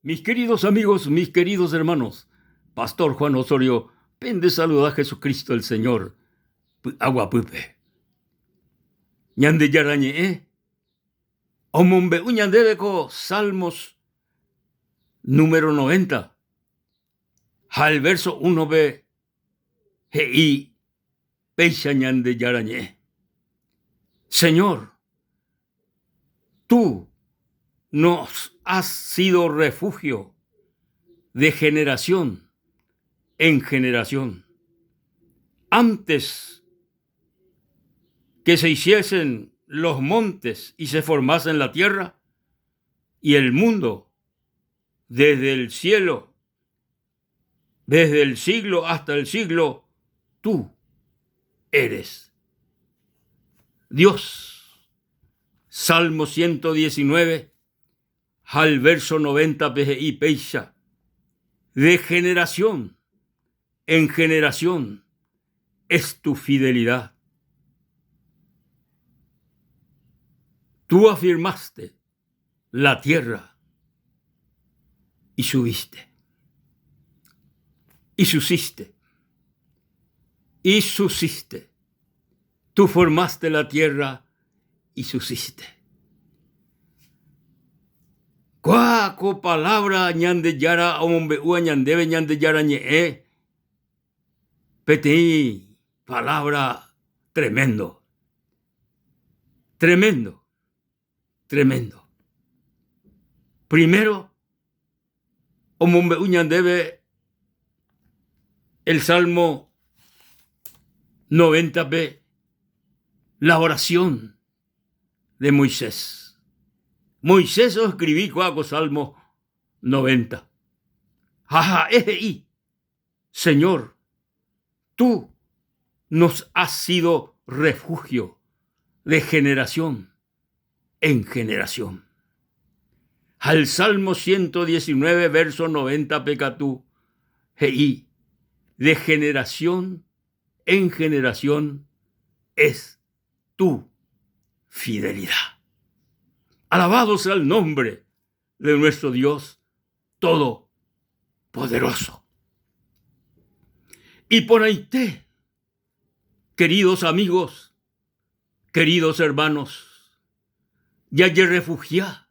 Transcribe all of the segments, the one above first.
Mis queridos amigos, mis queridos hermanos, Pastor Juan Osorio, pende saluda Jesucristo el Señor, py'aguapýpe. Ñandejára ñe'ẽ omombe'u ñandéve ko Salmos número 90 ha el verso 1-pe he'i péicha Ñandejára ñe'ẽ. Señor, tú nos has sido refugio de generación en generación. Antes que se hiciesen los montes y se formasen la tierra y el mundo, desde el cielo, desde el siglo hasta el siglo, tú eres Dios. Salmo 119 ha el verso 90 pe he'i péicha, De generación en generación es tu fidelidad. Tú afirmaste la tierra y subiste, y subsiste, y subsiste. Tú formaste la tierra y subsiste. Kóa ko palabra Ñandejára omombe'úva ñandéve Ñandejára ñe'ẽ peteĩ palabra tremendo, tremendo. Tremendo. Primero, omombe'u ñandéve el Salmo 90-pe la oración de Moisés. Moisés oescribi kóa ko Salmo 90. Ha ha'e he'i, Señor, tú nos has sido refugio de generación en generación. Ha el Salmo 119, verso 90 pe katu he'i, De generación en generación es tu fidelidad. Alabado sea el nombre de nuestro Dios Todopoderoso. Iporãite, queridos amigos, queridos hermanos, jajerefugia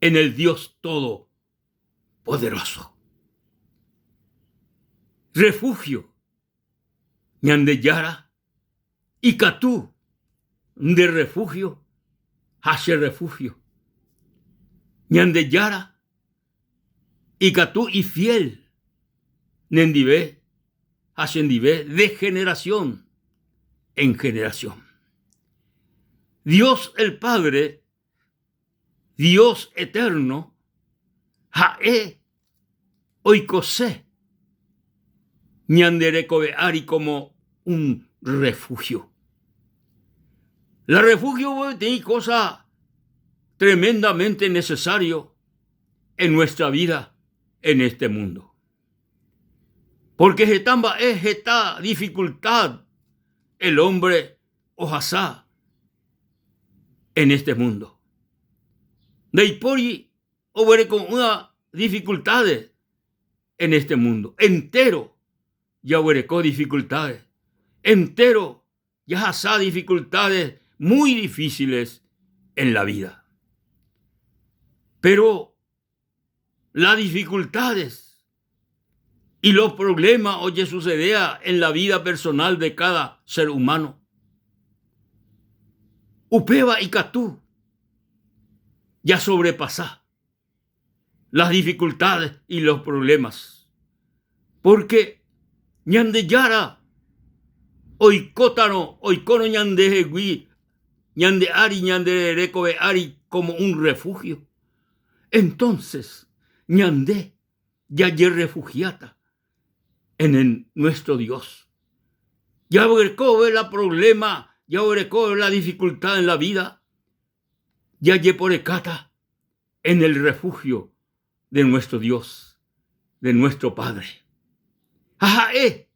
en el Dios Todopoderoso. Refugio Ñandejára ikatu nde refugio ha che refugio. Ñandejára ikatu ifiel nendive ha chendive de generación en generación. Dios el Padre, Dios eterno, ha'e oikose ñande rekove ári como un refugio. La refugio peteĩ cosa tremendamente necesario en nuestra vida en este mundo. Porque heta mba'e, heta dificultad el hombre ohasa en este mundo. Ndaipóri oguereko'ỹva dificultades en este mundo. Entero jaguereko dificultades. Entero jahasa dificultades muy difíciles en la vida. Pero las dificultades y los problemas ojesucedea en la vida personal de cada ser humano. Upéva ikatu jasobrepasa las dificultades y los problemas. Porque Ñandejára oikótarõ, oikórõ ñandehegui, ñande ári, ñande rekove ári como un refugio. Entonces ñande jajerefugiáta en el nuestro Dios. Jaguerekove la problema, jaguerekove la dificultad en la vida, jajeporekáta en el refugio de nuestro Dios, de nuestro Padre. Ha ha'e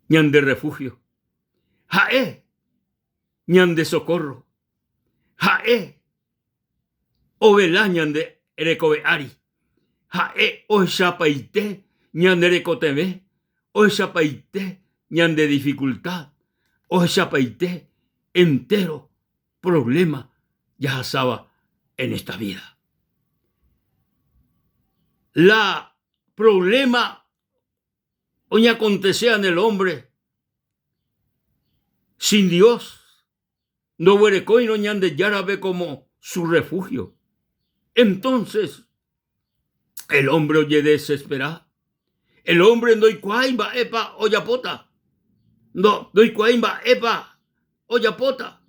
ñande refugio, ha'e ñande socorro, ha'e ovela ñande. rekove ári. Ha'e ohechapaite ñande rekotevẽ, ohechapaite ñande dificultad, ohechapaite entero problema jahasáva en esta vida. La problema oñakontesea en el hombre sin Dios ndoguerekóirõ Ñandejárape como su refugio. Entonces el hombre ojedesespera. El hombre ndoikuaái mba'épa ojapóta. Ndoikuaái mba'épa ojapóta.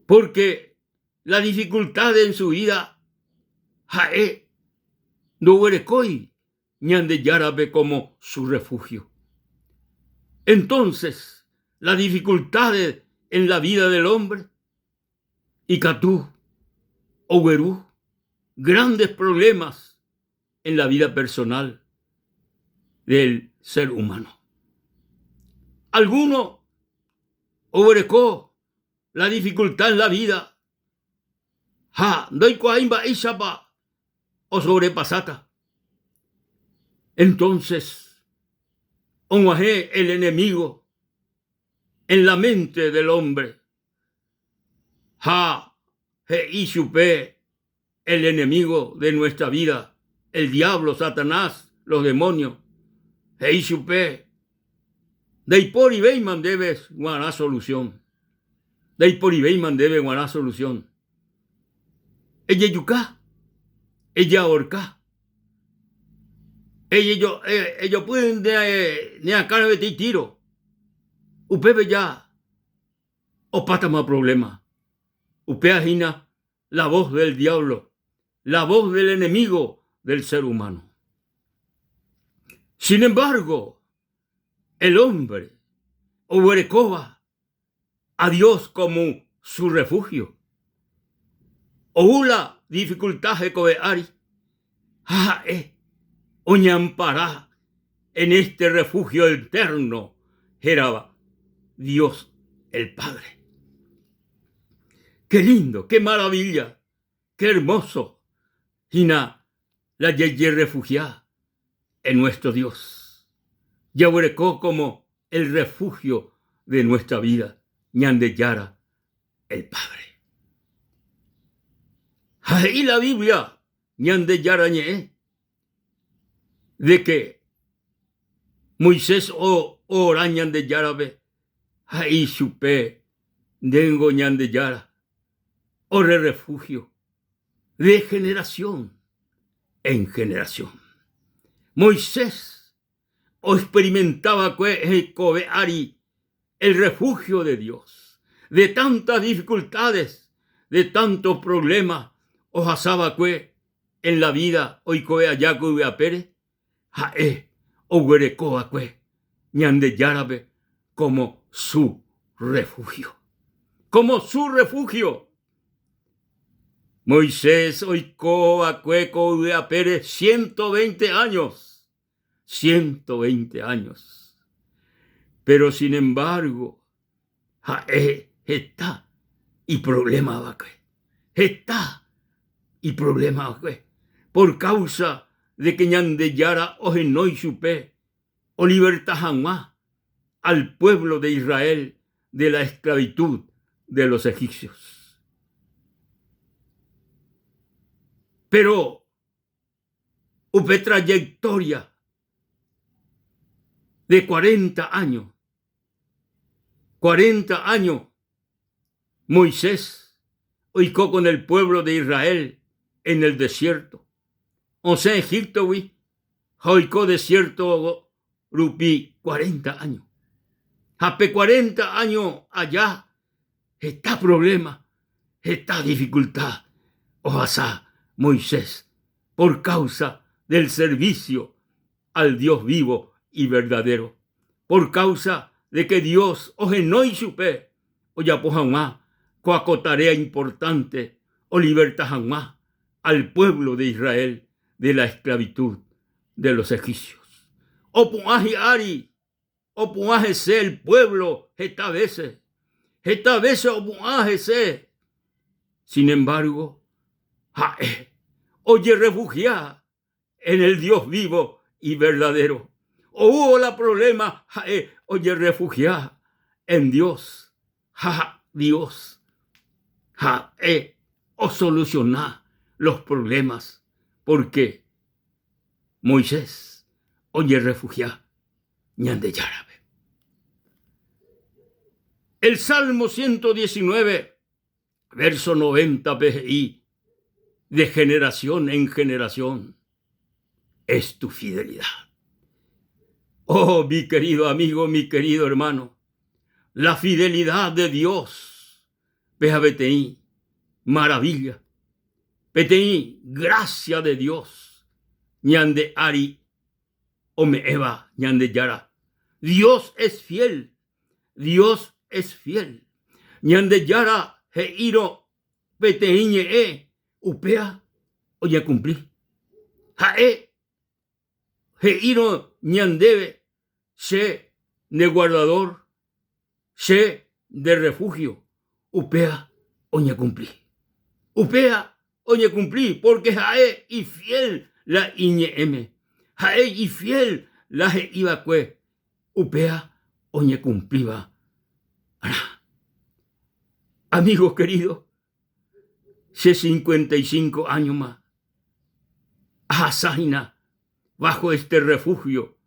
Porque la dificultad en su vida ha'e ndoguerekói Ñandejárape como su refugio. Entonces, las dificultades en la vida del hombre ikatu ogueru grandes problemas en la vida personal del ser humano. Alguno oguereko la dificultad en la vida ha ndoikuaái mba'éichapa osobrepasáta. Entonces og̃uahẽ el enemigo en la mente del hombre ha he'i chupe el enemigo de nuestra vida, el diablo, Satanás, los demonios, he'i chupe, Ndaiporivéima ndéve g̃uarã solución. Ndaiporivéima ndéve g̃uarã solución. Ejejuka, ejeaorka, ejopy ne akãre peteĩ tiro, upépe ja opátama problema. Upéva hína la voz del diablo, la voz del enemigo del ser humano. Sin embargo, el hombre oguerekóva a Dios como su refugio, ou la dificultad hekove ári ha ha'e oñampara en este refugio eterno hérava Dios el Padre. Qué lindo, qué maravilla, qué hermoso hína la jajerrefugia en nuestro Dios. Jaguereko como el refugio de nuestra vida, Ñandejára el Padre. Ha he'i la Biblia Ñandejára ñe'ẽ de que Moisés oora Ñandejárape ha he'i chupe, Ndéngo Ñandejára, ore refugio de generación en generación. Moisés oexperimenta va'ekue hekove ári el refugio de Dios, de tantas dificultades, de tantos problemas ohasa va'ekue en la vida oikove aja ko yvy apére, ha'e oguereko va'ekue Ñandejárape como su refugio. Como su refugio. Moisés oiko va'ekue ko yvy apére 120 años. 120 años. Pero sin embargo, ha'e heta iproblema va'ekue. Heta iproblema va'ekue. Por causa de que Ñandejára ohenói chupe oliberta hag̃ua al pueblo de Israel de la esclavitud de los egipcios. Pero upe trayectoria de 40 años, 40 años Moisés oiko con el pueblo de Israel en el desierto. Osẽ Egíptogui ha oiko desierto rupi 40 años. Ha pe 40 años aja heta problema, heta dificultad ohasa Moisés por causa del servicio al Dios vivo y verdadero, por causa de que Dios ohenói chupe ojapo hag̃ua kóa ko tarea importante oliberta hag̃ua al pueblo de Israel de la esclavitud de los egipcios. Opu'ã hi'ári, opu'ã hese el pueblo heta veces, heta veces opu'ã hese. Sin embargo, Ha'e ojerrefugia en el Dios vivo y verdadero. Oúvo la problema ha'e ojerrefugia en Dios. Ha Dios ha'e osoluciona los problemas porque Moisés ojerrefugia Ñandejárape. El Salmo 119 Verso 90-pe he'i, De generación en generación es tu fidelidad. Oh, mi querido amigo, mi querido hermano, la fidelidad de Dios péa peteĩ maravilla, peteĩ gracia de Dios ñande ári ome'ẽva Ñandejára. Dios es fiel Dios es fiel. Ñandejára he'írõ peteĩ ñe'ẽ upéva oñekumpli. Ha'e he'írõ ñandéve che nde guardador, che nde refugio, upéva oñekumpli. Upéva oñekumpli pórke ha'e ifiél la iñe'ẽme, ha'e ifiél la he'i va'ekue Upéva oñekumplíva arã. Amigos queridos, che 55 áñoma ahasa hína bajo este refugio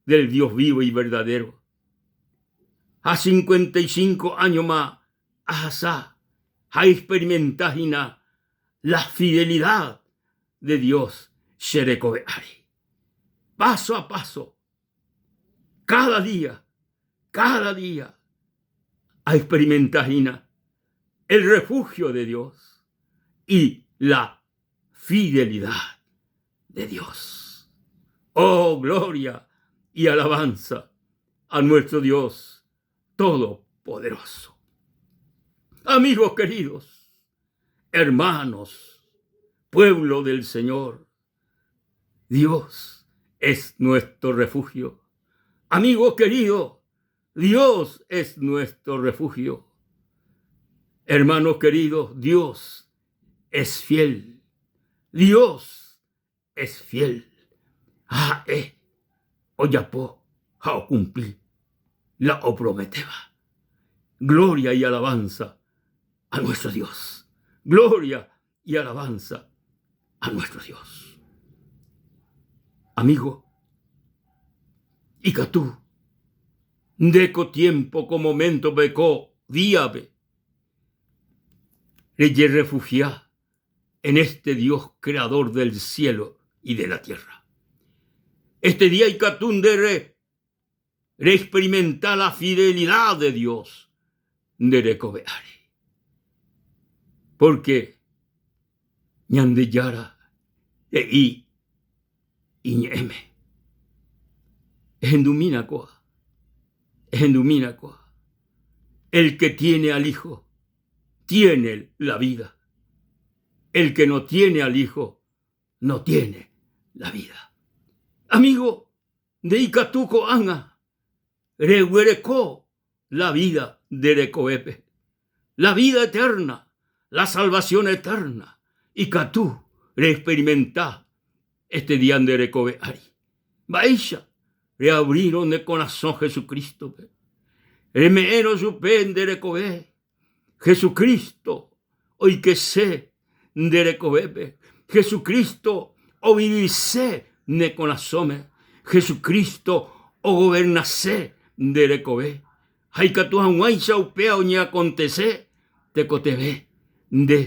del Dios vivo y verdadero. Ha 55 áñoma ahasa ha experimenta hína la fidelidad de Dios che rekove ári. Paso a paso Káda día, káda día aexperimenta hína el refugio de Dios y la fidelidad de Dios. Oh, gloria y alabanza a nuestro Dios Todopoderoso. Amigos queridos, hermanos, pueblo del Señor, Dios es nuestro refugio. Amigo querido, Dios es nuestro refugio. Hermanos queridos, Dios es fiel. Dios es fiel. Ha'e ojapo ha okumpli la oprometéva. Gloria y alabanza a nuestro Dios. Gloria y alabanza a nuestro Dios. Amigo, ikatu nde ko tiempo, ko momento-pe, ko día-pe, rejerrefugia en este Dios creador del cielo y de la tierra. Este día ikatu nde re reexperimenta la fidelidad de Dios nde rekove ári. Pórke Ñandejára he'i iñe'ẽme, Ehendumína kóa, ehendumína kóa, el que tiene al Hijo, tiene la vida, el que no tiene al Hijo, no tiene la vida. Amigo, Nde ikatu ko'ág̃a reguereko la vida nde rekovépe, la vida eterna, la salvación eterna ikatu reexperimenta este día nde rekove ári. Mba'éicha reabrírõ ne korasõ Jesucristo-pe, reme'ẽrõ chupe nde rekove, Jesucristo oikese nde rekovépe, Jesucristo ovivise ne korasõme, Jesucristo ogovernase nde rekove, ha ikatu hag̃uáicha upéva oñeakontese tekotevẽ nde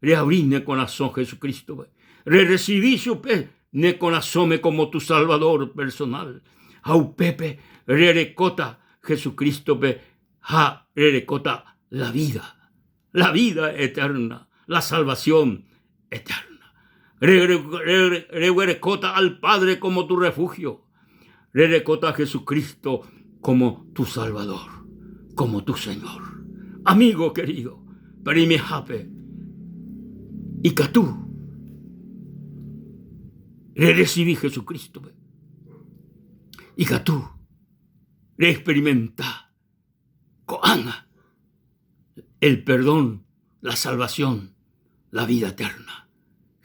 reavri ne korasõ Jesucristo-pe, rerresivi chupe ne korasõme kómo tu Salvador personal, ha upépe rerekóta Jesucristo-pe ha rerekóta la vida, la vida eterna, la salvación eterna. Reguerekóta al Padre como tu refugio, rerekóta a Jesucristo como tu Salvador, como tu Señor. Amigo querido, pereimehápe ikatu rerecibi Jesucristo-pe, ikatu reexperimenta ko'ág̃a el perdón, la salvación, la vida eterna.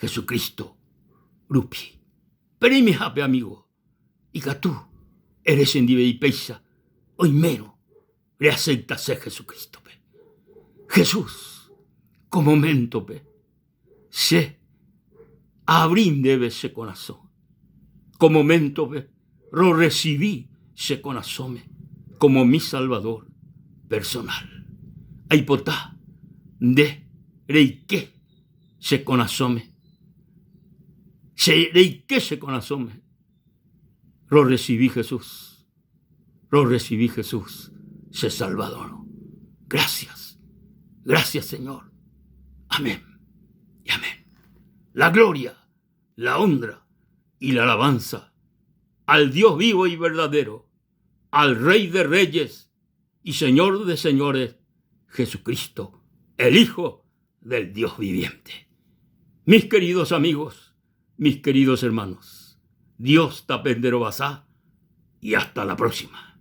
Jesucristo rupi. Pereimehápe amigo, ikatu ere chendive ipéicha oimérõ reaceptase Jesucristo-pe. Jesús, ko momento-pe che aabri ndéve che korasõ. Ko momento-pe rorrecibi che korasõme como mi Salvador personal. Aipota nde reike che korasõme, che reike che korasõme, rorrecibi Jesús, rorrecibi Jesús che Salvador. Gracias, gracias Señor. Amén y amén. La gloria, la honra y la alabanza al Dios vivo y verdadero, al Rey de Reyes y Señor de Señores, Jesucristo, el Hijo del Dios viviente. Mis queridos amigos, mis queridos hermanos, Dios tapenderovasá y hasta la próxima.